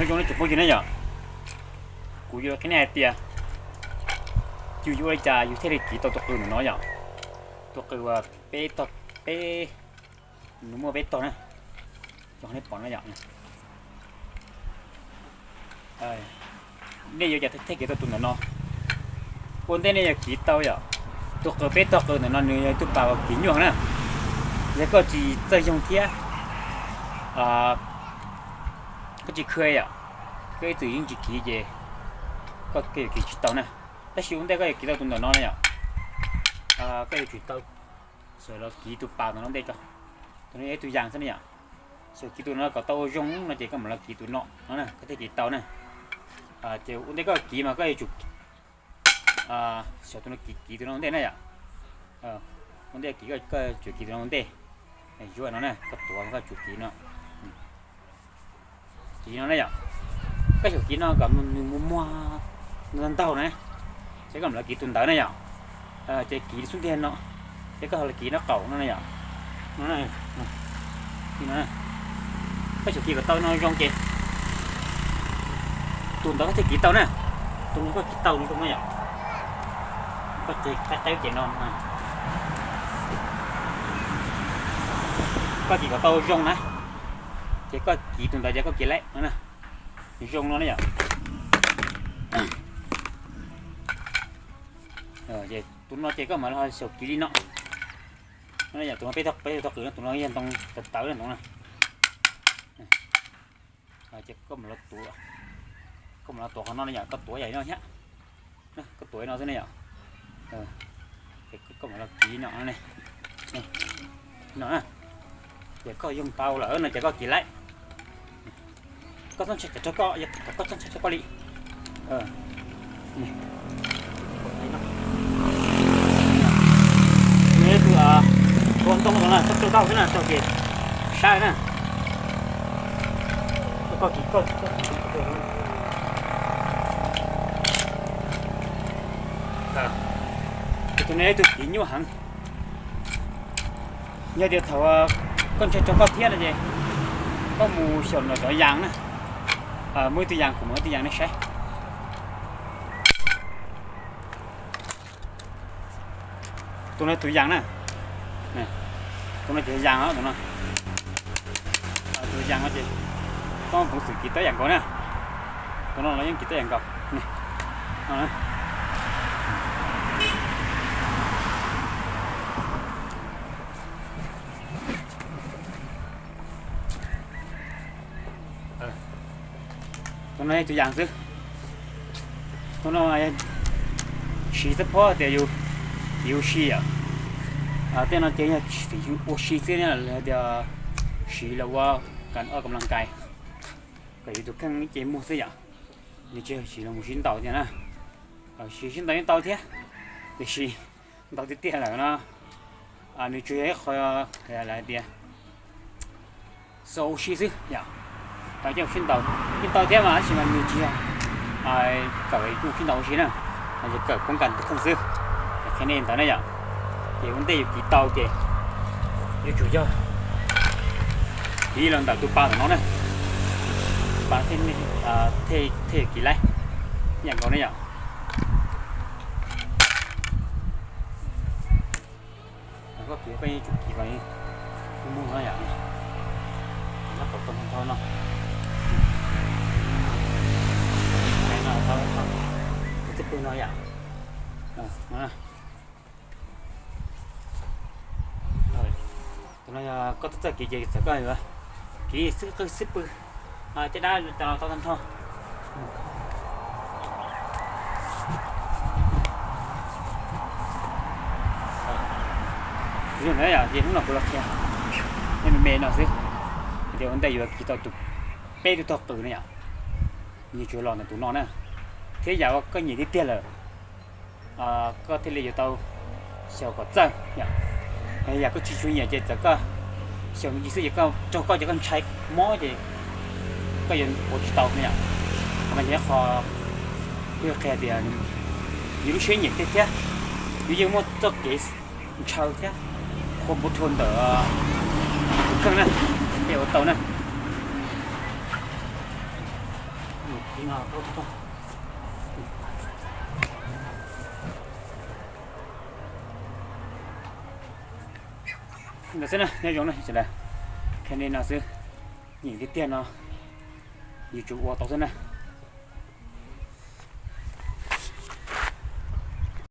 Nyob zoo nej tsoom phooj ywg na yom, kuv yuav qhia nej hais tias yus yuav ua li cas yus thiaj li kiv tau tus qws ntawm no yom. Tus qws uas peb tog, peb, nws muaj peb tog na, cov nej pom no yom. Nej yuav ua cas thiaj kiv tau tus ntawm no? Ua ntej nej yuav kiv tau yom, tus qws peb tog qws ntawm no nws yog tus pas uas kiv nyuaj na. Yog koj tsis txawj yoog thiab koj tsis khw yom, koj ib txwm yeej tsis kiv ces koj yuav kiv tsis tau na. Tab sis ua ntej koj yuav kiv tau tus ntawm no na yom, koj yuav tsum tau xav los kiv tus pas ntawm no ntej tso. Tus no yog ib tug yas xwb na yom. Xav kiv tus no kom tau ua zoo no ces koj mam los kiv tus no no na, koj thiaj kiv tau na. Ces ua ntej koj kiv mas koj yuav tsum xav tus no kiv, kiv tus no ua ntej na yom. Ua ntej kiv koj tsum kiv tus no ua ntej. Yuav no na, koj tuav koj tsum kiv no. Kiv no na yom. Koj xav kiv no kom nws muag muag ntau ntau na, ces koj mam los kiv tus ntawd na yom. Ces kiv xub ntiag no, ces koj ho los kiv nraub qaum no na yom. No, koj xav kiv kom tau no zoo ces tus ntawd koj thiaj kiv tau na. Tus no koj kiv tau no zoo na yom. Koj qhib qhib ces no, koj kiv kom tau zoo na, ces koj kiv tus ntawd ces koj kiv laib no na. Zoo no na yom. Tus no ces koj mam los xyaum kiv li no. Tus no peb, peb tog qws no, tus no yog ntoo tawv tawv na, ntoo na. Ces koj mam los tuav, koj mam los tuav qhov no na yom, koj tuav yam no thiab. Koj tuav no xwb na yom. Ces koj mam los kiv no ne. No na. Ces koj yoog tau lawm no ces koj kiv laib. Koj txhob ntshai tsam raug koj, yog kom koj txhob ntshai tsam koj li. Nws tus tua ntoo no na, koj raug tau xwb na, raug ces sab na. Koj kiv, koj kiv. Tus no yog tus kiv nyuaj heev. Yog tias thaum koj ntshai raug koj thiab no ces koj mus xyaum nram cov yas na. Muaj ib tug yas, kuv muab ib tug yas nej saib. Tus no tus yas na. Tus no ces yas os, tus no. Tus yas no ces koj muaj peev xwm kiv tau yam nkaus na. Tus no los yeej kiv tau yam nkaus. Tus no yog tus yas xwb. Tus no siv xab phob tias yus, yus ua si yom. Tej no ces yog xwm yus ua si xwb, tias siv los ua kam, ua kam las kais, kom yus tus kheej ib ce muag xwb yom. Nws tsis yog siv los mus sib ntaus tiag na. Siv sib ntaus yeej tau thiab, tiam sis ntaus tiag tiag lawm no nws tsuas yog ib qho lawv hais tias xav ua si xwb yom. Tau coj sib ntaus yeej tau thiab mas, tab sis mas nws tsis yog kawm kuj sib ntaus ua si na, ces kawm poob kas tus kheej xwb. Qhia nej ntawd na yom. Ces ua ntej yus kiv tau ces yuav tsum yog kiv los ntawm tus pas ntawm no na, pas thiaj, thiaj kiv laib yam nkaus na yom. Koj kiv koj yeej tsum kiv kom muag no yom. Nyob tau tau nthau no, tus xib pwg no yom. Tus no yog koj txawj kiv ces txawm koj yuav kiv xwb, qwj xib pwg, caj dab tau tau nthau. Yog na yom, ces hnub no kuv los qhia nej me me no xwb, hais tias ua ntej yuav kiv tau tus, peb tug tog qws na yom, nws tsuas los ntawm tus no na, thiab yam uas koj nyiam tiag tiag lawm, koj thiaj li yuav tau xyaum kom txawj yom. Yam koj tsis tshua nyiam ces txawm koj xyaum me ntsis xwb ces koj raug koj ces koj ntshai mob ces koj yuav ua tsis tau na yom. Qhov no yog qhov kuv yuav qhia tias yus lub siab nyiam tiag thiab, yus yeej muaj txoj kev ntshaw thiab, qhuas npau rhuaj ntawm tus kheej na, thiaj ua tau na. Ntawd xwb na, nyob zoo na, tsis li no xwb, nyeem tiag tiag no, yus tsuas ua tau xwb na.